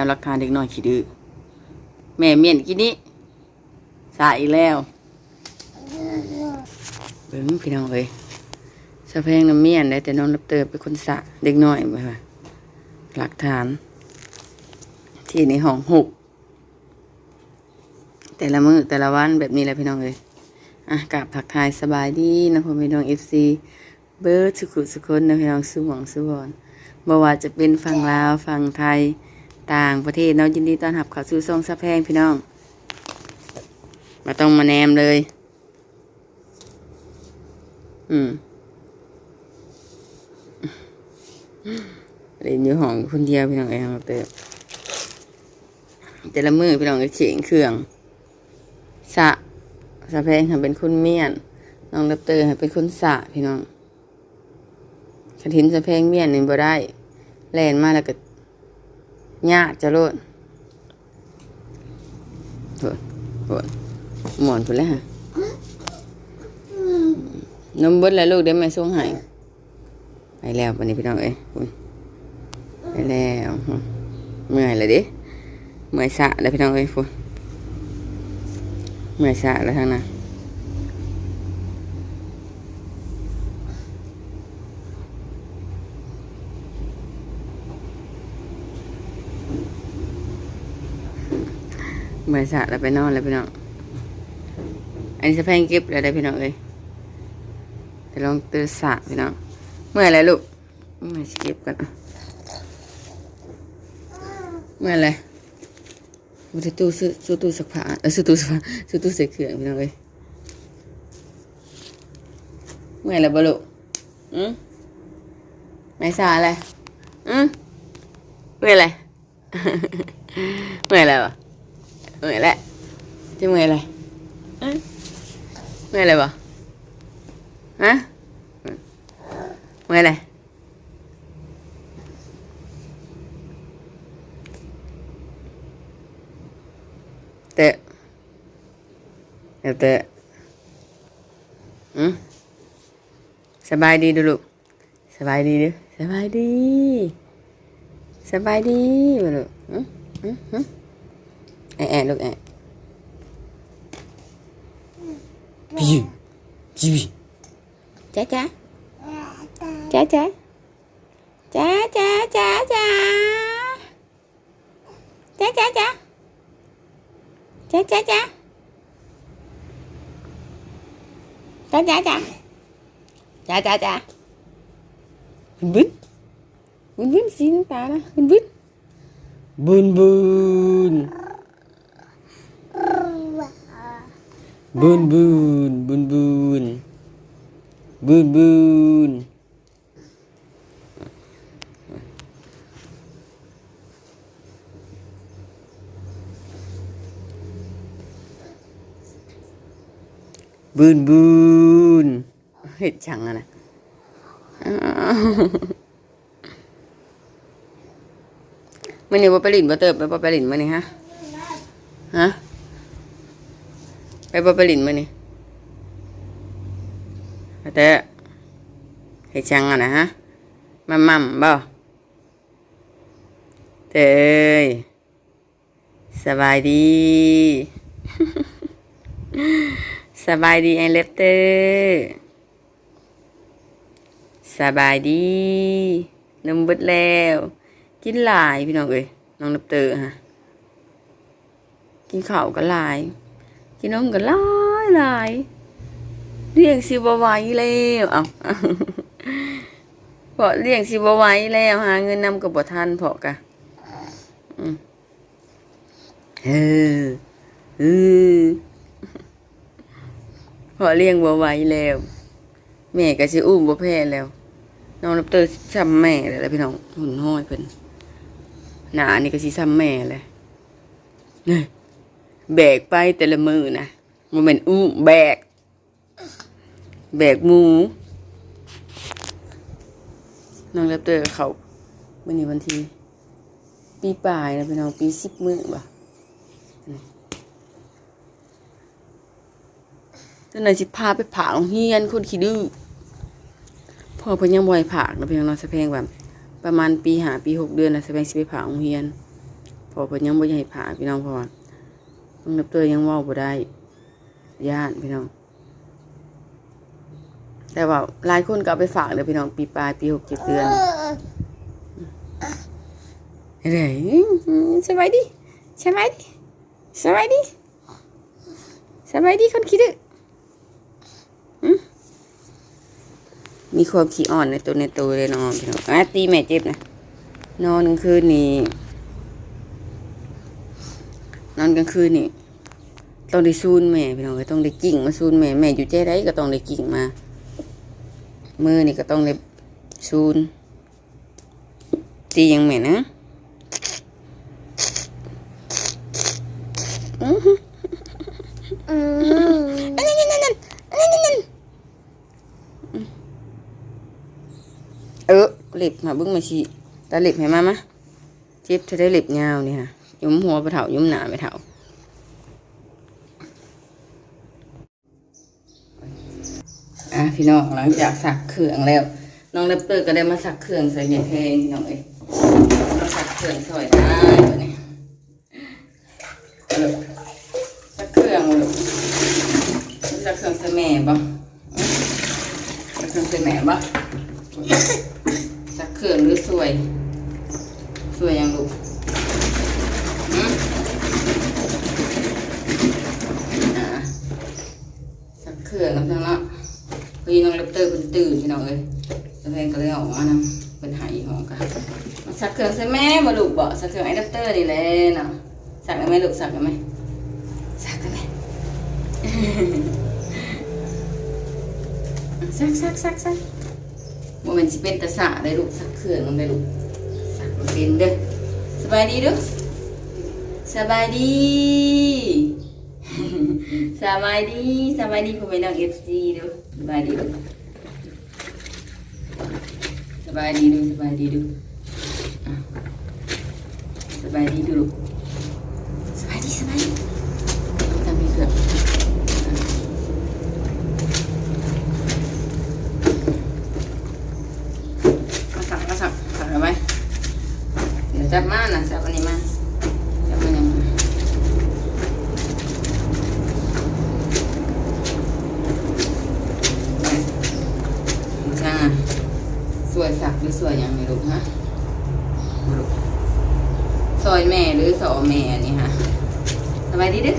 ຫຼັກຖານເດັກນ້ອຍຂີ້ດື້ ແມ່ມ້ຽນກິນນີ້ ສະອີກແລ້ວ. ເບິ່ງພີ່ນ້ອງເອີຍ ສາວແພງນຳມ້ຽນໄດ້ ແຕ່ນ້ອງແຣັບເຕີເປັນຄົນສະເດັກນ້ອຍ ວ່າຫຼັກຖານທີ່ໃນຫ້ອງຫົກ ແຕ່ລະມື້ແຕ່ລະວັນແບບນີ້ແຫຼະພີ່ນ້ອງເອີຍ. ອ່ະ ກາບທັກທາຍສະບາຍດີນຳພໍ່ແມ່ພີ່ນ້ອງເອັຟຊີ ເບີດສຸຂຸສຸຄົນເນາະພີ່ນ້ອງ ສູ່ໝ່ອງສູ່ບ່ອນ ບໍ່ວ່າຈະເປັນຝັ່ງລາວ ຝັ່ງໄທ ຕ່າງປະເທດເນາະ. ຍິນດີຕ້ອນຮັບເຂົ້າສູ່ຊ່ອງສາວແພງພີ່ນ້ອງ ບໍ່ຕ້ອງມາແນມເລີຍ. ອືມ ຫຼິ້ນຢູ່ຫ້ອງຄົນດຽວພີ່ນ້ອງເອີຍ ແຕ່ ແຕ່ລະມື້ພີ່ນ້ອງເອີຍ ເຄັ່ງເຄື່ອງ ສະ ສາວແພງຫັ້ນເປັນຄົນມ້ຽນ ນ້ອງແຣັບເຕີຫັ້ນເປັນຄົນສະພີ່ນ້ອງ. ຄັນເຫັນສາວແພງມ້ຽນນີ້ບໍ່ໄດ້ ແລ່ນມາແລ້ວກໍຫຍາດຈະໂລດ. ໂອ້ຍ ໂອ້ຍ ມ່ວນພຸ້ນແຫຼະ ນົມເບິດແລ້ວລູກ ດຽວແມ່ສົ່ງໃຫ້. ໄປແລ້ວບັດນີ້ພີ່ນ້ອງເອີຍ ພຸ້ນ ໄປແລ້ວ ເມື່ອຍແລ້ວເດ້ ເມື່ອຍຊາແລ້ວພີ່ນ້ອງເອີຍ ພຸ້ນ ເມື່ອຍຊາແລ້ວທາງນັ້ນ ເມື່ອຍຊາແລ້ວໄປນອນແລ້ວພີ່ນ້ອງ. ອັນນີ້ສາວແພງເກັບແລ້ວເດ້ພີ່ນ້ອງເອີຍ ໄປລອງຕື່ນສະພີ່ນ້ອງ. ເມື່ອຍແລ້ວລູກ ເມື່ອຍ ຊິເກັບກ່ອນ ເມື່ອຍແລ້ວ ບໍ່ໄດ້ຕູ້ ສູ້ຕູ້ຊັກຜ້າ ເອີ ສູ້ຕູ້ຊັກຜ້າ ສູ້ຕູ້ໃສ່ເຄື່ອງພີ່ນ້ອງເອີຍ. ເມື່ອຍແລ້ວບໍ່ລູກ? ອື ໄມຊາແລ້ວ? ອື ເມື່ອຍແລ້ວ? ເມື່ອຍແລ້ວບໍ່? ເມື່ອຍແລ້ວ ຈະເມື່ອຍແລ້ວ? ອື ເມື່ອຍແລ້ວບໍ່? ຮະ ເມື່ອຍແລ້ວ? ເຕີ ເຕີ ອື ສະບາຍດີດູລູກ ສະບາຍດີດູ ສະບາຍດີ ສະບາຍດີບໍ່ລູກ? ອື ອື ອື ແອະ ແອະລູກ ແອະ ບີ ບີ ຈ້າ จ้า จ้า จ้า จ้า จ้า จ้า จ้า จ้າ จ้າ ຈ້າ ຈ້າ ຈ້າ ບຸນ ບຸນ ບຸນ ສີນ້ຳຕານະ ບຸນ ບຸນ ບຸນ ບຸນ ບຸນ ບຸນ ບຸນ ບຸນ ບຸນ ບຸນ ບຸນ ບຸນ ບຸນ ບຸນ ບຸນ ເຮັດຫຍັງຫັ້ນນະ? ມື້ນີ້ບໍ່ໄປຫຼິ້ນບໍ່ເຕີບ? ໄປບໍ່ໄປຫຼິ້ນມື້ນີ້? ຮະ ຮະ ໄປບໍ່ໄປຫຼິ້ນມື້ນີ້? ແຕ່ເຮັດຫຍັງຫັ້ນນະ? ຮະ ໝ່ຳໆບໍ່? ເຕີຍ ສະບາຍດີ ສະບາຍດີ ອ້າຍແຣັບເຕີ ສະບາຍດີ ນົມເບິດແລ້ວ ກິນຫຼາຍພີ່ນ້ອງເອີຍ ນ້ອງແຣັບເຕີຫັ້ນ ກິນເຂົ້າກໍຫຼາຍ ກິນນົມກໍຫຼາຍໆ ລ້ຽງຊິບໍ່ໄຫວແລ້ວ ເອົ້າ ເພາະລ້ຽງຊິບໍ່ໄຫວແລ້ວ ຫາເງິນນຳກໍບໍ່ທັນ ເພາະກະ ອືມ ເອີ ອື ເພາະລ້ຽງບໍ່ໄຫວແລ້ວ ແມ່ກໍຊິອຸ້ມບໍ່ແພ້ແລ້ວ ນ້ອງແຣັບເຕີຊ້ຳແມ່ແລ້ວພີ່ນ້ອງ ຫຸ່ນຫ້ອຍເພິ່ນ ໜ້ານີ້ກໍຊິຊ້ຳແມ່ແລ້ວ ນີ້ ແບກໄປແຕ່ລະມື້ນະ ບໍ່ແມ່ນອຸ້ມ ແບກ ແບກໝູ ນ້ອງແຣັບເຕີເຂົ້າ ມື້ນີ້ວັນທີ ປີປາຍແລ້ວພີ່ນ້ອງ ປີສິບມື້ບໍ່ ຕອນນັ້ນຊິພາໄປຝາກໂຮງຮຽນ ຄົນຂີ້ດື້ ພໍ່ເພິ່ນຍັງບໍ່ໃຫ້ຝາກເນາະພີ່ນ້ອງເນາະ ສາວແພງວ່າ ປະມານປີຫ້າ ປີຫົກເດືອນນະ ສາວແພງຊິໄປຝາກໂຮງຮຽນ ເພາະເພິ່ນຍັງບໍ່ຢາກໃຫ້ພາກພີ່ນ້ອງ ເພາະວ່ານ້ອງແຣັບເຕີຍັງເວົ້າບໍ່ໄດ້ ຢ້ານພີ່ນ້ອງ. ແຕ່ວ່າຫຼາຍຄົນກໍເອົາໄປຝາກເດີພີ່ນ້ອງ ປີປາຍ ປີ ຫົກເຈັດເດືອນ. ເອີ ສະບາຍດີ ສະບາຍດີ ສະບາຍດີ ສະບາຍດີຄົນຂີ້ດື້. ອື ມີຄວາມຂີ້ອ້ອນໃນໂຕໃນໂຕເດ້ນ້ອງອ້ອມພີ່ນ້ອງ. ອາ ຕີແມ່ເຈັບນະ. ນອນກາງຄືນນີ້ ນອນກາງຄືນນີ້ຕ້ອງໄດ້ຊູນແມ່ພີ່ນ້ອງເອີຍ ຕ້ອງໄດ້ກິ້ງມາຊູນແມ່. ແມ່ຢູ່ໃຈໃດກໍຕ້ອງໄດ້ກິ້ງມາ ມືນີ້ກໍຕ້ອງໄດ້ຊູນ. ຕີຫຍັງແມ່ນະ? ອື ອື ອັນນັ້ນ ອັນນັ້ນ ອັນນັ້ນ ອັນນັ້ນ ເອີ ເລັບ ມາເບິ່ງ ມາຊີ້ຕາເລັບໃຫ້ມາ ມາ. ເຈັບເທື່ອໃດເລັບຍາວນີ້ຫະ ຫຍຸມຫົວພໍ່ເຖົ້າ ຫຍຸມໜ້າແມ່ເຖົ້າ. ອ່າ ພີ່ນ້ອງ ຫຼັງຈາກຊັກເຄື່ອງແລ້ວ ນ້ອງແຣັບເຕີກໍໄດ້ມາຊັກເຄື່ອງໃສ່ແມ່ແພງ ພີ່ນ້ອງເອີຍ. ມາຊັກເຄື່ອງຊ່ອຍໄດ້ບາດນີ້. ເອີ ຊັກເຄື່ອງລູກ ຊັກເຄື່ອງໃສ່ແມ່ບໍ່? ອື ຊັກເຄື່ອງໃສ່ແມ່ບໍ່? ຊັກເຄື່ອງຫຼືຊ່ວຍ? ຊ່ວຍຫຍັງລູກ? ຫື ອ່າ ຊັກເຄື່ອງນຳເນາະ. ພໍດີນ້ອງແຣັບເຕີເພິ່ນຕື່ນ ພີ່ນ້ອງເອີຍ ສາວແພງກໍເລີຍອອກມານຳ ເພິ່ນໃຫ້ຫ້ອງກະ ມາຊັກເຄື່ອງໃສ່ແມ່ບໍ່ລູກ? ບໍ່ ຊັກເຄື່ອງອ້າຍແຣັບເຕີນີ້ແຫຼະເນາະ. ຊັກໄດ້ໄໝລູກ? ຊັກໄດ້ໄໝ? ຊັກໄດ້ໄໝ? ຊັກ ຊັກ ຊັກ ຊັກ. ບໍ່ແມ່ນຊິເປັນຕາສະໄດ໋ລູກ ຊັກເຄື່ອງນຳໄດ໋ລູກ ຊັກບໍ່ເປັນເດີ. ສະບາຍດີດູ ສະບາຍດີ ສະບາຍດີ ສະບາຍດີພໍ່ແມ່ນ້ອງເອັຟຊີດູ ສະບາຍດີລູກ ສະບາຍດີດູ ສະບາຍດີດູ ອ່ະ ສະບາຍດີດູລູກ ສະບາຍດີ ສະບາຍດີ. ຕາມເຄື່ອງ ມາສັກ ມາສັກ ສັກເອົາໄວ້. ດຽວຈັບມານະ ຈັບອັນນີ້ມາ ຈັບມາຫຍັງ ມາ ມາ ຊ່ວຍສັກຫຼືຊ່ວຍຫຍັງນີ້ລູກ ຮະ? ບໍ່ລູກ ຊ່ອຍແມ່ຫຼືຊ່ອຍແມ່ອັນນີ້ຫະ? ສະບາຍດີເດີ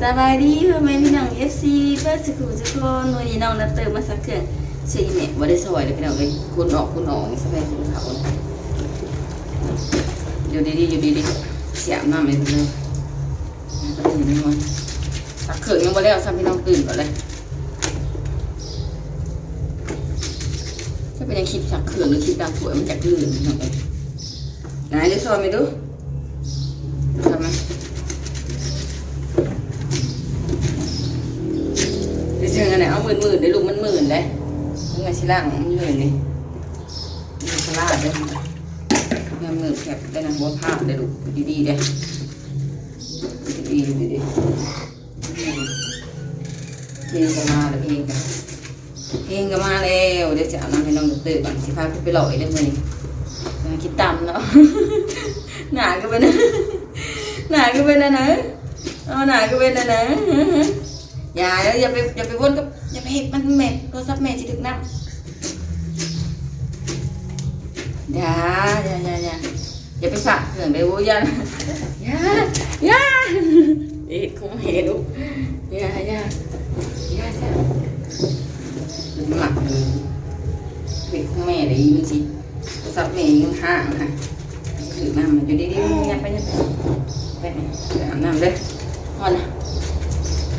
ສະບາຍດີພໍ່ແມ່ພີ່ນ້ອງເອັຟຊີເບິດສູ່ຜູ້ສູ່ຄົນ. ມື້ນີ້ນ້ອງແຣັບເຕີມາສັກເຄື່ອງຊ່ວຍອີ່ແມ່ ບໍ່ໄດ້ຊ່ອຍເດີພີ່ນ້ອງເອີຍ. ຄົນອອກ ຄົນອອກນີ້ ສະບາຍດີເຂົາ ຢູ່ດີໆ ຢູ່ດີໆ ຊິອາບນ້ຳໃຫ້ເພິ່ນເລີຍ. ຊັກເຄື່ອງຍັງບໍ່ແລ້ວຊ້ຳ ພີ່ນ້ອງ ຕື່ນກ່ອນເລີຍ. ຈະເປັນຫຍັງ ຄລິບຊັກເຄື່ອງຫຼືຄລິບລ້າງຖ້ວຍ ມັນຈະລື່ນ ພີ່ນ້ອງເອີຍ. ນາຍ ເດີ ຊ່ອຍແມ່ດູ ຊ່ອຍແມ່. ໄປເຊິ່ງອັນໃດ ເອົາ ມື່ນໆ ເດ້ລູກ ມັນມື່ນເດ້ ເມື່ອຊິລ້າງ ມັນມື່ນນີ້ ມີພາລາເດ້. ຍາມມືແຄບໄດ້ນະ ບໍ່ພາດເດ້ລູກ ດີໆ ເດ້ ດີໆ ດີໆ. ເພງກໍມາແລ້ວ ເພງກໍ ເພງກໍມາແລ້ວ. ດຽວຊິອາບນ້ຳໃຫ້ນ້ອງແຣັບເຕີກ່ອນ ຊິພາເພິ່ນໄປເລາະອີກເດ້ມື້ນີ້. ກິນຕຳເນາະ ໜ້າຄືເປັນ ໜ້າຄືເປັນອັນນັ້ນ ເອົາ ໜ້າຄືເປັນອັນນັ້ນ. ຢ່າ ຢ່າໄປ ຢ່າໄປວົນກັບ ຢ່າໄປເຮັດມັນແມ່ ໂທລະສັບແມ່ຊິຖືກນ້ຳ. ຢ່າ ຢ່າ ຢ່າ ຢ່າ ຢ່າໄປສາດເຄື່ອງເດີ. ໂອ້ຍ ຢ່າ ຢ່າ ຢ່າ ເຮັດຂອງແມ່ລູກ ຢ່າ ຢ່າ ຢ່າ ຢ່າ. ມັກເຮັດຂອງແມ່ເດ້ ມັນຊິ ໂທລະສັບແມ່ຍັງຄ້າງຫັ້ນ ຖືກນ້ຳມັນຢູ່ດີໆ. ຍັບໄປ ຍັບໄປ ໄປ ໄປອາບນ້ຳເດີ. ຮ້ອນນະ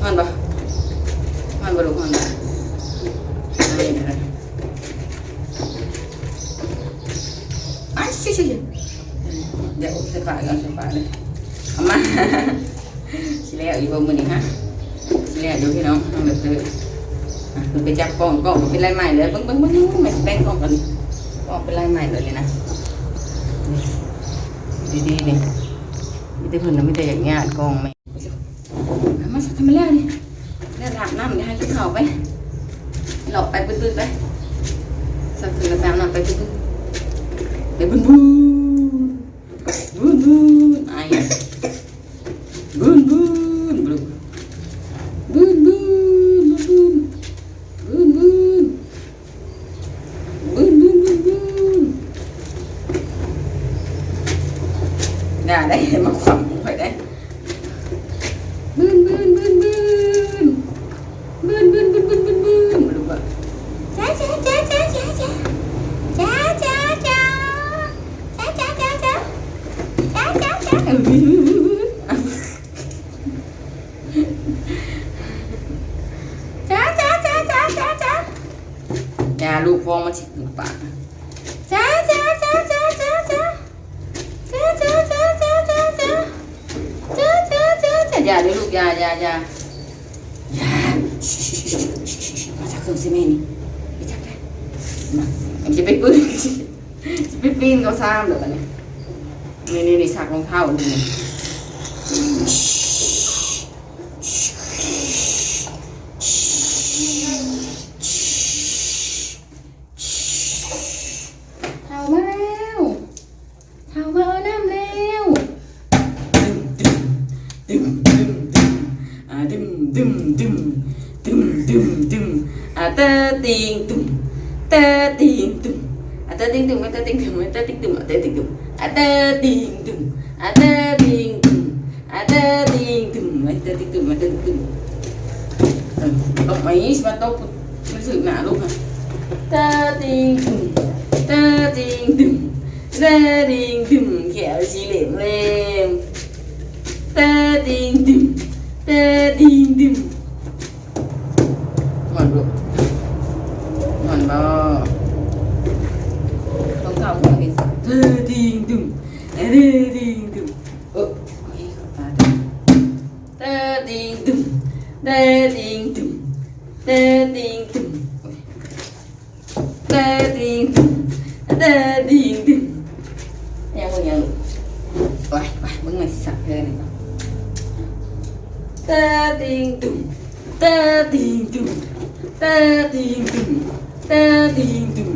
ຮ້ອນບໍ່? ຮ້ອນບໍ່ລູກ? ຮ້ອນບໍ່? ອ້າຍ ຊິ ຊິ ດຽວໃສ່ປາກ ເອົາໃສ່ປາກເລີຍ ເອົາມາ. ຊິແລ້ວຢູ່ບໍ່ມື້ນີ້ຮະ? ຊິແລ້ວຢູ່ພີ່ນ້ອງ ນ້ອງແຣັບເຕີ. ອ່ະ ເພິ່ນໄປຈັບກ້ອງ ກ້ອງເປັນລາຍໄມ້ເລີຍ. ເບິ່ງ ເບິ່ງ ເບິ່ງ ເບິ່ງ ແມ່ຊິແປງກ້ອງກ່ອນ ກ້ອງເປັນລາຍໄມ້ເລີຍນີ້ນະ. ນີ້ ດີໆ ນີ້ ມີແຕ່ເພິ່ນນະ ມີແຕ່ຢາກຍາດກ້ອງແມ່. ມາສັກໃຫ້ມັນແລ້ວນີ້ ແລ້ວອາບນ້ຳ ດຽວຫາກິນເຂົ້າໄປ ເລາະໄປບຶດໆ ໄປ ສັກເຄື່ອງແລ້ວໄປອາບນ້ຳ ໄປບຶດໆ ໄປບຶດໆ. ບູນ ບູນ ອາຍ ອາຍ ຢ່າໄດ້ມາຂວາງຂ້ອຍໄດ້. ບືນ ບືນ ບືນ ບືນ ບືນ ບືນ ບືນ ບືນ ບືນ ບືນ ລູກເອີຍ. ຈ້າ ຈ້າ ຈ້າ ຢ່າລູກ ຟອງມັນຊິຂຶ້ນປາກ. ຈ້າ ຈ້າ ຈ້າ ຈ້າ ຈ້າ ຈ້າ ຈ້າ ຈ້າ ຈ້າ ຈ້າ ຢ່າເດີລູກ ຢ່າ ຢ່າ ຢ່າ ຢ່າ. ມາຈັບເຄື່ອງໃສ່ແມ່ນີ້ ໄປຈັບໄປ. ມັນຈະໄປປີນ ຊິໄປປີນເຂົາຊາມແລ້ວບັດນີ້. ນີ້ໆ ຊັກລອງເທົ້ານີ້. ເຖົ້າມາແລ້ວ ເຖົ້າມາເອົານ້ຳແລ້ວ. ດຶມ ດຶມ ດຶມ ອາ ດຶມ ດຶມ ດຶມ ດຶມ ດຶມ ດຶມ ອາ ເຕີຕິງ ຕຶມ ເຕີຕິງ ຕຶມ ອາ ເຕີຕິງ ຕຶມ ອາ ເຕີຕິງ ຕຶມ ອາ ເຕີຕິງ ຕຶມ ອາ ເຕີຕິງ ຕຶມ ອາ ເຕີຕິງ ຕຶມ ອາ ເຕີຕິງ ຕຶມ ອາ ເຕີຕິງ ຕຶມ ອາ ເຕີຕິງ ຕຶມ. ເອີ ຕົບໄມ້ຊິມາຕົບ ມັນຖືກໜ້າລູກຫັ້ນ. ເຕີຕິງ ຕຶມ ເຕີຕິງ ຕຶມ ເຕີຕິງ ຕຶມ ແກ້ວຊິເຫຼັ້ມເຫຼັ້ມ. ເຕີຕິງ ຕຶມ ເຕີຕິງ ຕຶມ. ມ່ວນບໍ່? ມ່ວນບໍ່? ຕ້ອງເຂົ້າຫົວເດ້. ເຕີຕິງ ຕຶມ ເຕີຕິງ ຕຶມ ເອີ ເອີຍ ຕາ ເຕີຕິງ ຕຶມ ເຕີຕິງ ຕຶມ ເຕີຕິງ ຕຶມ ໂອ້ຍ ເຕີຕິງ ຕຶມ ເຕີຕິງ ຕຶມ. ຍັງບໍ່ຍັງລູກ? ໄປ ໄປ ເບິ່ງແມ່ຊິສັກເທື່ອໜຶ່ງກ່ອນ. ເຕີຕິງ ຕຶມ ເຕີຕິງ ຕຶມ ເຕີຕິງ ຕຶມ ເຕີຕິງ ຕຶມ.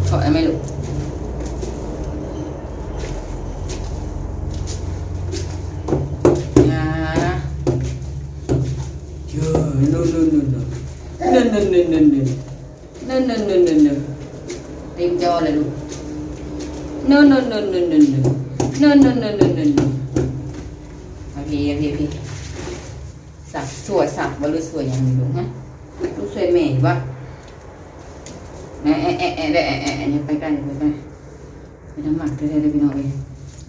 ເຄາະໄດ້ໄໝລູກ? ຢ່າ ໂນ ໂນ ໂນ ໂນ ໂນ ໂນ ໂນ ໂນ ໂນ ໂນ ເຕັມຈໍເລີຍລູກ. ໂນ ໂນ ໂນ ໂນ ໂນ ໂນ ໂນ ໂນ ໂນ ໂນ ໂນ ໂນ. ເອົາພີ້ ເອົາພີ້ ເອົາພີ້. ສັກ ຊ່ວຍສັກບໍ່ ຫຼືຊ່ວຍຫຍັງນີ້ລູກ? ຮະ ລູກຊ່ວຍແມ່ຢູ່ບໍ່? ແອະ ແອະ ແອະ ແອະ ຢ່າໄປໃກ້ ຢ່າໄປໃກ້. ເປັນຕາມັກແທ້ໆເດີພີ່ນ້ອງເອີຍ.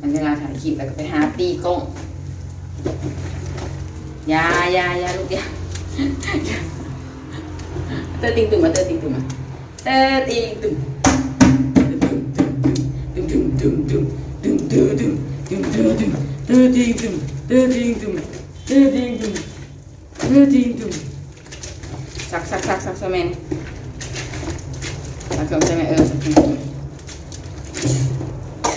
ອັນເວລາຖ່າຍຄລິບແລ້ວກໍໄປຫາຕີກ້ອງ. ຢ່າ ຢ່າ ຢ່າລູກ ຢ່າ. ເຕີຕິງ ຕຶມ ມາ ເຕີຕິງ ຕຶມ ມາ ເຕີຕິງ ຕຶມ ຕຶມ ຕຶມ ຕຶມ ຕຶມ ເຕີຕິງ ຕຶມ ເຕີຕິງ ຕຶມ ເຕີຕິງ ຕຶມ ເຕີຕິງ ຕຶມ. ເອີ ຈິງຈຸ່ມ ຊັກ ຊັກ ຊັກ ຊັກຊ່ວຍແມ່. ຊັກເຄື່ອງຊ່ວຍແມ່ ເອີ ຊັກເຄື່ອງຊ່ວຍແມ່.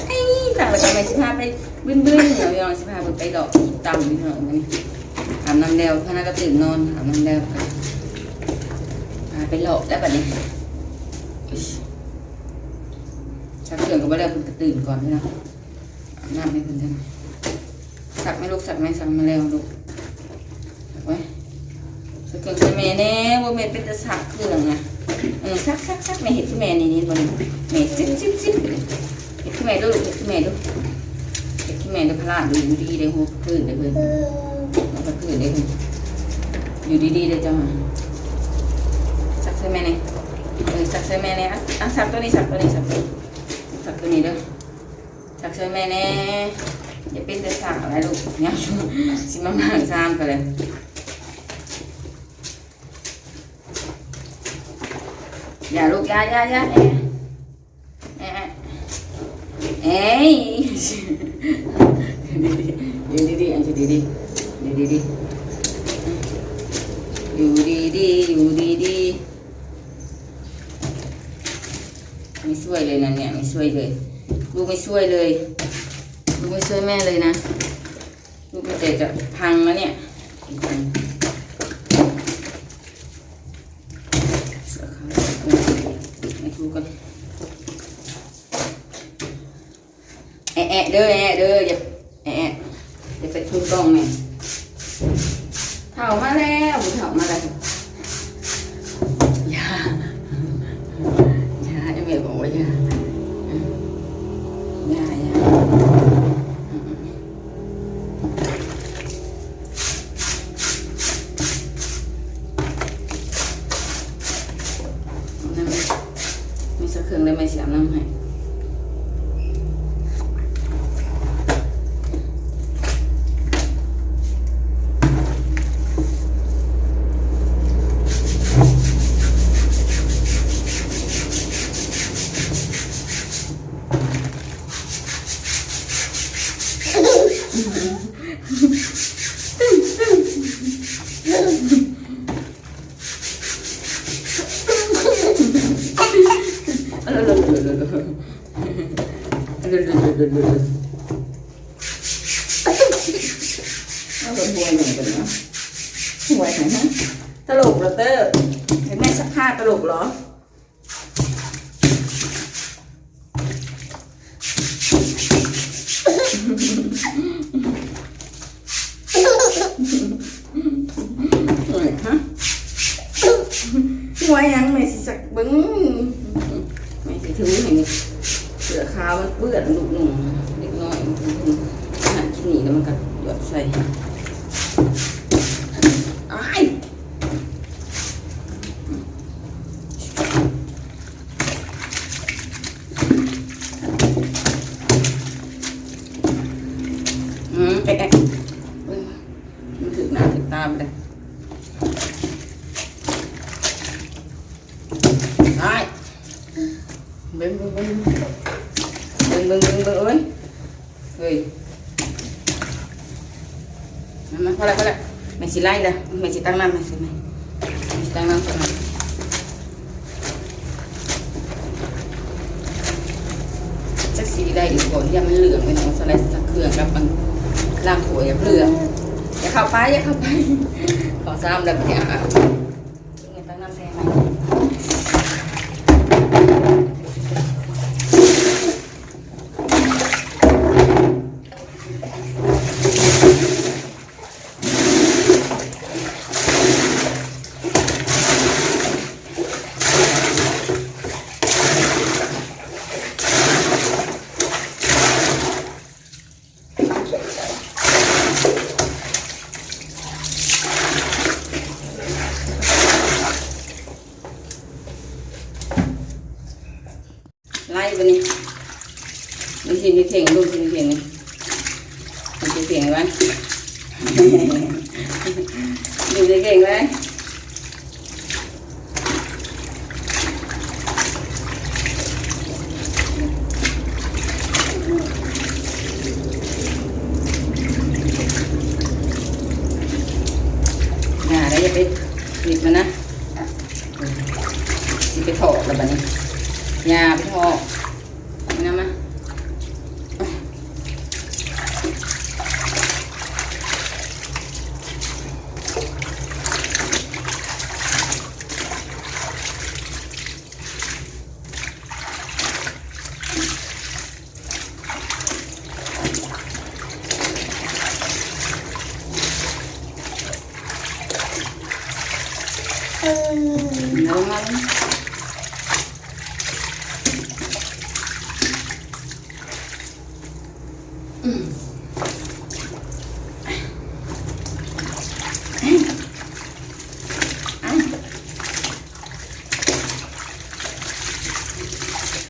ໄອ້ ຊັກແລ້ວກໍແມ່ຊິພາໄປບືນໆ ເນາະ ພີ່ນ້ອງ ຊິພາເພິ່ນໄປເລາະກິນຕຳ ພີ່ນ້ອງ ມື້ນີ້. ອາບນ້ຳແລ້ວ ພະນັກກໍຕື່ນນອນ ອາບນ້ຳແລ້ວກໍພາໄປເລາະແລ້ວບັດນີ້. ຊັກເຄື່ອງກໍບໍ່ແລ້ວ ເພິ່ນກໍຕື່ນກ່ອນ ພີ່ນ້ອງ. ອາບນ້ຳໃຫ້ເພິ່ນເດີ. ຊັກແມ່ລູກ ຊັກແມ່ ຊັກມາແລ້ວລູກ ຊັກໄວ້. ຊັກເຄື່ອງໃຫ້ແມ່ແດ່ ບໍ່ແມ່ນເປັນແຕ່ຊັກເຄື່ອງນະ. ເອີ ຊັກ ຊັກ ຊັກ ແມ່ເຮັດຄືແມ່ນີ້ ເຫັນບໍ່ນີ້ ແມ່ຊິບ ຊິບ ຊິບ ເຮັດຄືແມ່ດູລູກ ເຮັດຄືແມ່ດູ ເຮັດຄືແມ່ດູ. ພະລາດຢູ່ດີເດ້ ຫົວພະພື້ນເດ້ເພິ່ນ ຫົວພະພື້ນເດ້ເພິ່ນ ຢູ່ດີໆເດ້ເຈົ້າ. ຊັກໃສ່ແມ່ແດ່ ເອີ ຊັກໃສ່ແມ່ແດ່. ອ່ະ ຊັກໂຕນີ້ ຊັກໂຕນີ້ ຊັກໂຕນີ້ ຊັກໂຕນີ້ເດີ. ຊັກຊ່ວຍແມ່ແດ່ ຢ່າເປັນແຕ່ຊັກແຫຼະລູກ ຍາມຊິມາໝາກຊາມກໍເລີຍ. ຢ່າລູກ ຢ່າ ຢ່າ ຢ່າ ແອະ ແອະ ເອີຍ ຢູ່ດີໆ ຢູ່ດີໆ ຢູ່ດີໆ ຢູ່ດີໆ ຢູ່ດີໆ. ໄມ່ຊ່ວຍເລີຍນະເນຍ ໄມ່ຊ່ວຍເລີຍ ລູກໄມ່ຊ່ວຍເລີຍ ລູກໄມ່ຊ່ວຍແມ່ເລີຍນະ ລູກມີແຕ່ຈະພັງນະເນຍ. ໃຫ້ຖືກ່ອນ. ແອະແອະເດີ ແອະແອະເດີ ຢ່າແອະແອະ ຢ່າໄປຊົນກ້ອງແມ່. ເຖົ້າມາແລ້ວ ເຖົ້າມາແລ້ວ. ຢ່າ ຢ່າ ໃຫ້ແມ່ບອກວ່າຢ່າ ຢ່າ ຢ່າ. ເອົາເບິ່ງຫົວຫຍັງກັນນະ ຫົວຫຍັງຮະ? ຕະຫຼົກເນາະເຕີ ໃຫ້ແມ່ຊັກຜ້າ ຕະຫຼົກເນາະ. ຫົວຫຍັງ ແມ່ຊິຊັກເບິ່ງ ແມ່ຊິຖືໃຫ້ນີ້ ເສື້ອຂາວມັນເປື້ອນ ລູກໜຸ່ມ ເດັກນ້ອຍ ມັນກິນນີ້ແລ້ວມັນກໍຢອດໃສ່ ອ້າຍ. ອືມ ເອະ ເອະ ມັນຖືກໜ້າຖືກຕາໄປເດ້ ໄດ້ ເບິ່ງ ເບິ່ງ ເບິ່ງ ເບິ່ງ ເບິ່ງ ເບິ່ງ ເບິ່ງ ເອີຍ ເຮີ້ຍ ມາ ມາ ພໍແລ້ວ ພໍແລ້ວ ແມ່ຊິໄລ່ລະ ແມ່ຊິຕັກນ້ຳໃຫ້ ແມ່ຊິຕັກນ້ຳໃຫ້ ຈັກຊິໄດ້ອີກບໍ່ ຢ້ານມັນເຫຼືອງ ໄປເນາະ ສະໄລຊັກເຄື່ອງກັບອັນລ້າງຖ້ວຍ ຢ່າເຫຼືອງ ຢ່າເຂົ້າໄປ ຢ່າເຂົ້າໄປ ເຂົ້າຊ້ຳແລ້ວບັດນີ້ ອ່າ ແມ່ຕັກນ້ຳໃສ່ໃໝ່. ໄລ່ບາດນີ້ ມີຊິມີເຄັ່ງ ດູຊິມີເຄັ່ງນີ້ ມີຊິເຄັ່ງໄວ້ ດູຊິເຄັ່ງໄວ້ ຢ່າໄດ້ ຢ່າໄປຕິດມັນນະ. ຊິໄປຖອກແລ້ວບາດນີ້ ຢ່າໄປຖອກ ນຳມາ ເອົາລົງມາ ອືມ.